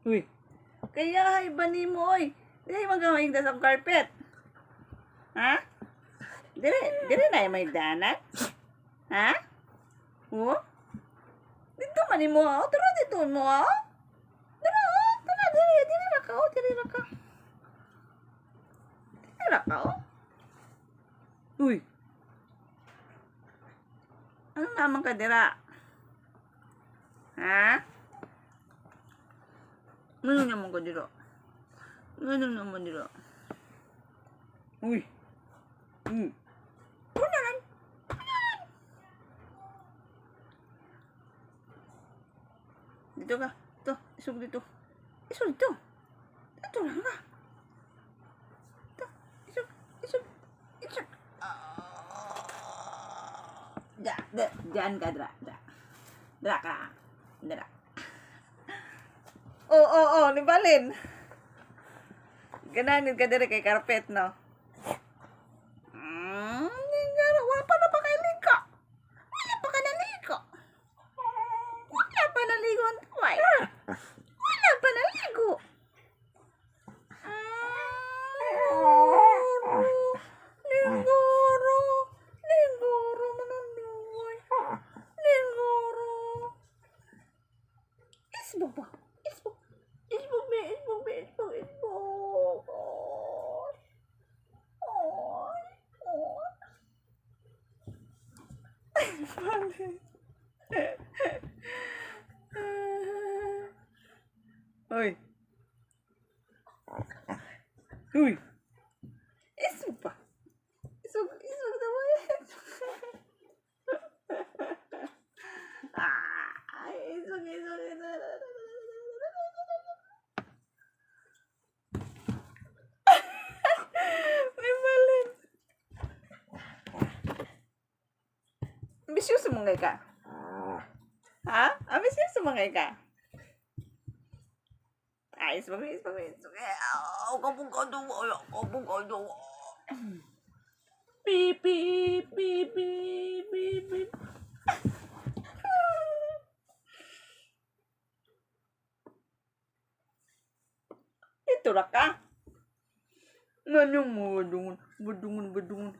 Uy. Kaya hay ba nimo oy? Dili man ka mahigda sa carpet. Ha? Dire, dire na may danan. Ha? Oh? Dito man nimo oh. Tara dito mo oh. Tara oh. Tara dire, dire ra ka oh, dire ra ka. Dire ra ka oh. Uy. Ano naman ka dira? Ha? Ano naman ka dira? Ano naman dira? Uy. Ano lang? Ano lang? Dito ka. Ito. Isog dito. Isog dito. Dito lang ka. Ito. Isog. Isog. Isog. Ah. Da, da, diyan ka, dra, dra. Dra ka. Dra. Oo, nibalin. Ganahan ka dire kay carpet, no? Ningaro, wala pa na pa kay ligo. Wala pa ka naligo. Wala pa naligo ang tuway. Wala pa naligo. Ningaro, ningaro, mananduay. Ningaro. Isbog ba? Isbog. Isbog, be, isbog, be, isbog, isbog. Oy. Oy. Oy. Oy. Uy. Isbog pa. Isbog, isbog na mo. Ah, isbog, isbog, isbog. May balin. Ambisyoso mo ngay ka? Ha? Ambisyoso mo ngay ka? Ay, isbog, isbog, isbog. Aw, kabog ka daw. Ay, kabog ka daw. Beep, beep, beep, beep, beep, beep. Ito ra ka. Nganyong mo, badungon, badungon, badungon.